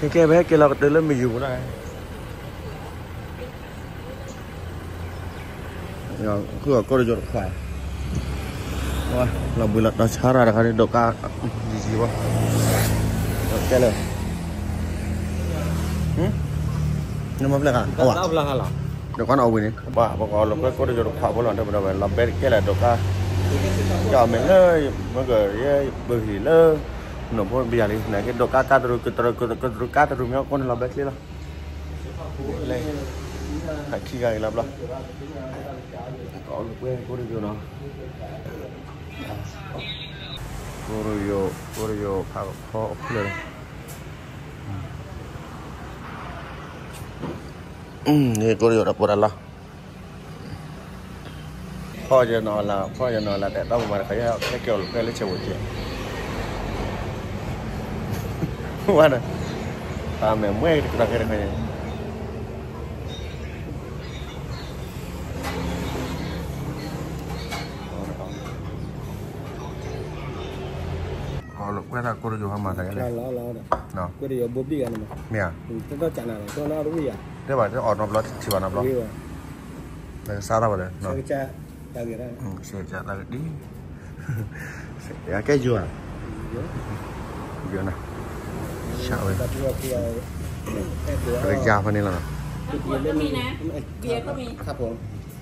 ကဲ ပဟဲက့ၤလီၤကတၢၢ်လၢမုၢ်ယူၤပူၤလီၤ. ဃုအီၤကိၣ်တယိာ်တခွး, လီၤဘှံးလီၤတီၤဆါရၣ်တခါန့ၣ် ဒိးကါ, ယံၤယံၤဘၣ်, ကဲလၢ, နမၤဖျဲၣ်ခါ, ဒိးကါနအီၣ်ဝံၤန့ၣ်, ပှၤပကအီၣ်လီၤကွဲကိၣ်တယိာ်တခွးဖိလီၤ တဲပဒီးဝဲ လီၤဘဲတကဲလၢဒိးကါ, ကၠီၣ်မဲာ်လၢ, မ့ၢ်ကယဲၢ်ဘုဟံၣ်လၢ, နိၣ်ဖိဘံယၤလံ နက့ဒိးကါကါတရူး ကတရူးကတရူးကတရူးကါတရူးမ့ၢ်အီၣ်ကိၣ်န့ၣ်လီၤဘဲကျ့လီၤ. လၢ, ဟးခံဂၤအံၤလီၤဘျီ, ကအီၣ်လီၤကွဲကိၣ်တယိာ်နီၤ, ကိၣ်တယိာ်, ကိၣ်တယိာ်ဖးဖီအဖျၢၣ်လီၤ, န့ၣ်ကိၣ်တယိာ်တၢ်ပှဲၤတၢ်လီၤ. ဖီယနီၤလၢ, ဖီယနီၤလၢတဲတီမၤတခါ ယဟဲကဲအီၣ်လီၤကွဲလၢဆဲးဝဲကဲ, ဝါဒီး, တၢ်မဲာ်မွဲတကတီၢ်ခဲတခါန့ၣ် ကီၢ်လၢကွဲးသးကိၣ်တယိာ်ဟဲမၤသးလဲၣ်, မ့ၢ်ဧါ, တဲဘၣ် အီၣ်နီတဘျီ ထံၣ်ဘၣ်နီတဘျီ, ပကစါသးဘၣ်ဒီး, ကဲယိာ်ဧါ, ယိာ်နၤ, ပကယၤဖဲန့ၣ်လီၤ,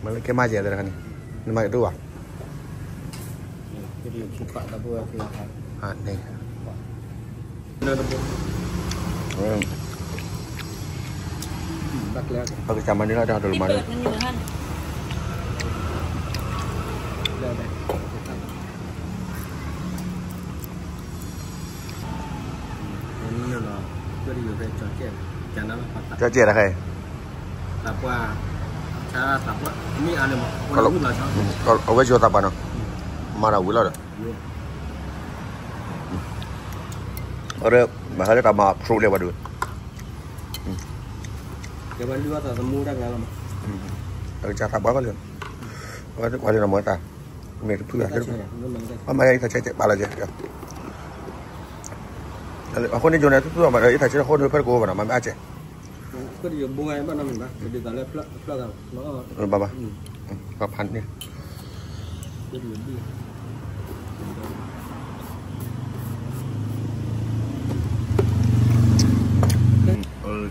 မ့ၢ်လၢကဲမၤယဲၢ်တခါန့ၣ်, နမၤကဒိၣ်ဘၣ် ပကစၢ်မၤန့ၢ်လီၤ တၢ်တလီၤမၤန့ၢ်, ကၠီကဲတခါအံၤ, အဝဲယိာ်သးပှၢ်နီၤ, မၤလၢတၢ်မၤဖျိးလဲၣ်ဝဲဒၣ်, ကၢ်သးပှၢ်ဘၣ်လၢ, ကွၢ်လၢနမၤတၢ်, မ့ၢ်တဖုၣ်, မၤယၤအံၤထးဆဲးပာ်လီၤကဲ, အဃိန့ၣ်ယိာ်န့ၣ် သူသူအမၤဒီးအံၤထးဆဲးအဃိန့ၣ် ဖဲတကအိၣ်ဘၣ်နီၤ မၤမ့ၢ်အါကဲး, ဘၣ်ဘၣ်, ပှၤဖးန့ၣ်, ကီၢ်လီ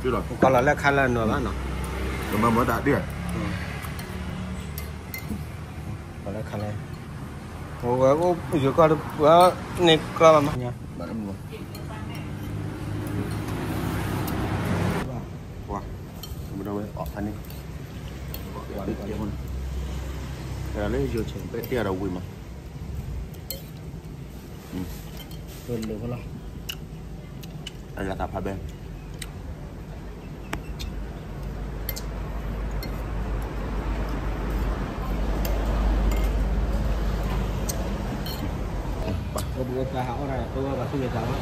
ၤလၢခါလၢနုာ်ဘၣ်နီၤ, မၤမၤတၢ်ဒ်, လၢခါလၢ, ဝဲအိၣ်ယိာ်ကီၢ်တပှၤန့ၣ်ကီၢ်လီၤမး, ပှၤ, မ့ၢ်ဒီးဝဲအီၣ်ဖးန့ၣ်, လၢယိာ်ဆဲး ပဲတ့ၢ်အီၤဒီးဝံၤမး, လၢလၢလီၤ, အယၤသးဖးဘဲ ပှၤပှၤဟးအီၣ်တၢ် ပှၤဘၣ်သူၣ်က့ၤသးဘၣ်,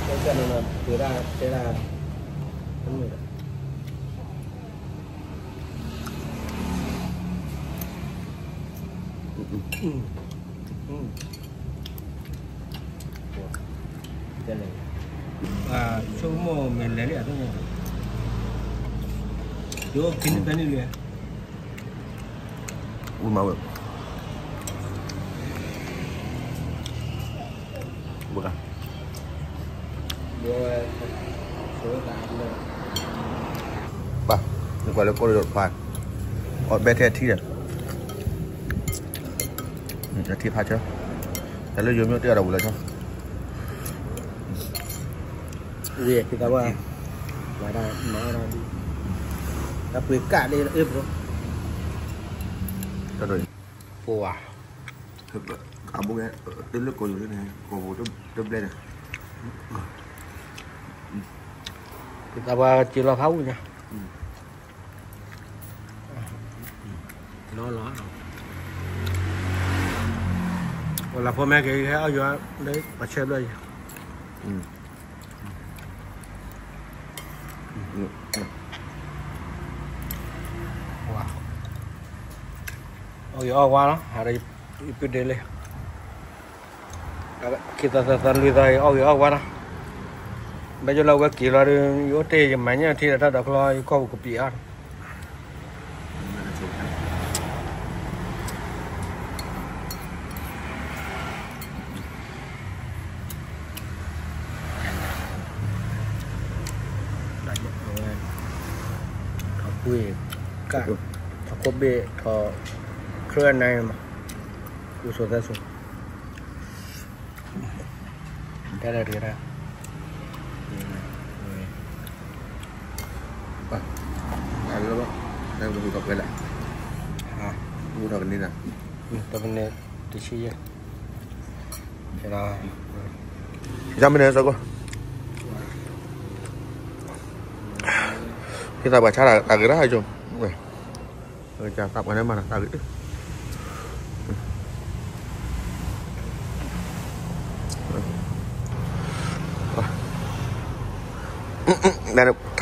ကဲန့ၣ် ပှၤတဲဒၣ်, တဲဒၣ်, တမ့ၢ်ဒီး, တဲလဲၣ်, ဆိကမိၣ်မဲာ်လဲၤလံအသိးန့ၣ်, ယိၤဖဲန့ၣ်ဖဲန့ၣ်လံ, ဝံၤမးဝဲ, ဘၣ်, ဘၣ်, နကွၢ်လၢကိၣ်လၢယိာ်တခွါ, အီၣ်ဘဲထဲအထံဒီး, အထံဖးဆၢ, တၢ်လၢယိာ်မ့ၢ်တ့ၢ်အီၤဒီးဝံၤလီၤဆီ, ဝံၤသးဝဲ, ဝဲဒၣ်မၤအီၣ်ဒၣ်ဒ်, တၢ်ပှ့ၤကၣ်ဒ်အၢပဒိ, တၢ်ဒိးအံၤ, ပှၤ, အဘိကဲ, တလၢကိာ်ယိာ်န့ၣ် ကိာ်ပူၤတဘျဲၣ်န့ၣ်, သးပှၢ်က့ၤလီၤဖးဝံၤညါ, လီၤလီၤ, လၢဖိမ့ၢ်က့ၤဟဲအီၣ်ယိာ်လၢပှၤဆဲဘျီအံၤ, အီၣ်ဂ့ၤအီၣ်ဝါလီၤ, ဟးဒီးယပုၢ်ဒ့လံ, ခံသီသၢသီလွံၢ်သီအံၤ အီၣ်ဂ့ၤအီၣ်ဝါလီၤ, ဘၣ်ယိၣ်လၢဝဲက့ၤလီၤဒီး ယအိၣ်တ့ၢ်ယမၤညၣ်ထံဒီးတၢ်ဒီးကျီ ယကီၢ်ပူၤကပံာ်အီၤ ထီၣ်ပှ့ၢ် ကၢ် ထီၣ်ခိၣ်ဘ့ၣ် ထီၣ် ခရၢၣ်နါမး ကူစိသၢစိ တၢ်ဒီးတဂ့ၤတၢ် အလၢဘၣ် တၢ်ကဟူထီၣ်ကွဲးလၢ ဟူထီၣ်ကန့ၢ်နၤ တၢ်ကန့ၢ် တဆံယဲၢ် ယမ့ၢ်န့ၣ် စီၤကိၣ် ဖံသးပှၢ်ဆါတၢ်ဂ့ၤရၣ်ယိ သးပှၢ်န့ၣ်မၤတၢ်ဂ့ၤ ထီၣ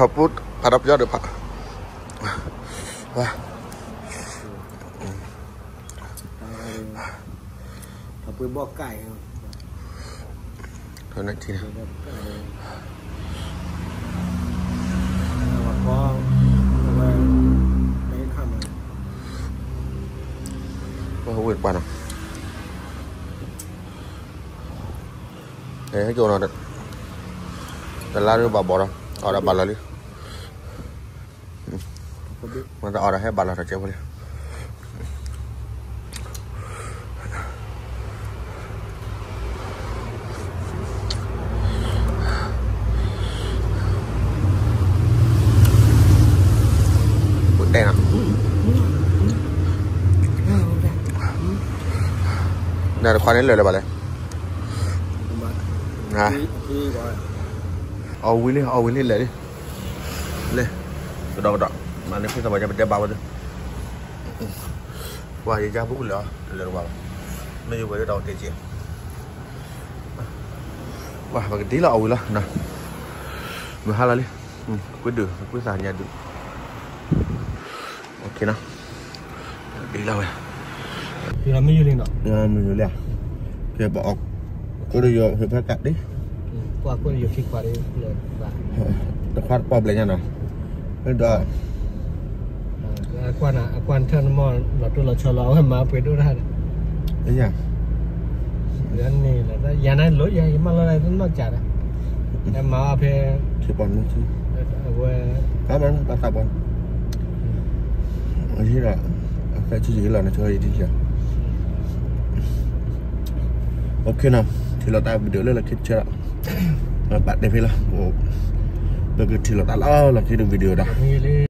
်ပူၤ ဖးဒီးပယီၤဒီးဖး ထီၣ်ပှ့ၢ်ဘီၣ်ကၢ်အံၤ ထီၣ်နထံၣ်န့ၣ် ဝဲဝ့ၢ်တပှၢ်နီၤ ဟဲကၠိနီၤ တလါဒ်ဘၣ်ဘီၣ်ဒီး အီၣ်ဒီးဘၣ်လီၤလံ မ့ၢ်တအီၣ်ဒီးဟဲဘၣ်လီၤထီၣ်ကဲဖိလံ တဲနီၤ နတခွါန့ၣ်လၢာ်လၢၤဘၣ်လဲၣ် အီၣ်ဝံၤလံ အီၣ်ဝံၤလံလဲၣ်လံ လဲၣ် ကဒီးကဒီး မၤန့ၢ်ဖံသးပှၢ်ညါပတဲဘၣ်ဝဲသ့ၣ် ပှၤယယါပူၤလၢာ် တလၢာ်တဝါဘၣ် မ့ၢ်ယဝဲလၢတၢ်အိၣ်တဲက့ၤ ပှၤပကဒ်လီၤအီၣ်ဝံၤလီၤ မုၢ်ဟါလီၤလံ ကွ့ဒုး ကွ့သးညါဒုး OK နီၤ ဒ်လီၤဝဲ မုၢ်ယူၤလံနီၤ မုၢ်ယူၤလံ ကဲပအီၣ် ကိၣ်တယိၤဖဲဖဲကးဒ် တခွါတပီၢ်ဘျဲၣ်ညါနီၤ ဒီး အကွၢ်နၤ အကွၢ်နထၢၣ်နမီၢ် လီၤတိၢ်လီၤဆီလီၤ အဝဲမၤပှဲၤဒိၣ်တၢ်န့ၣ် ယၤန့ၣ်လီၤ ယၤန့ၣ်လိၣ်ယၤ ယမၢလီၤလၢနီၢ်ကၠးဒီး ဟဲမၤအီၤဖဲ ထံပီၢ်နုၢ်ထံ အဝဲ အမၤဘၣ်သးပှၢ် ဟ့ၣ်ဒီး အဖဲဆံယံာ်လီၤ နဆိယံာ်ထံယၤ OK နီၤ ထံၣ်လိာ်တၢ် video လၢလီၢ်ခံတဆၢလီၤ ဘၣ်တဲဖဲလီၤ ပကထံၣ်လိာ်တၢ်လၢလီၢ်ခံတ video ဒီး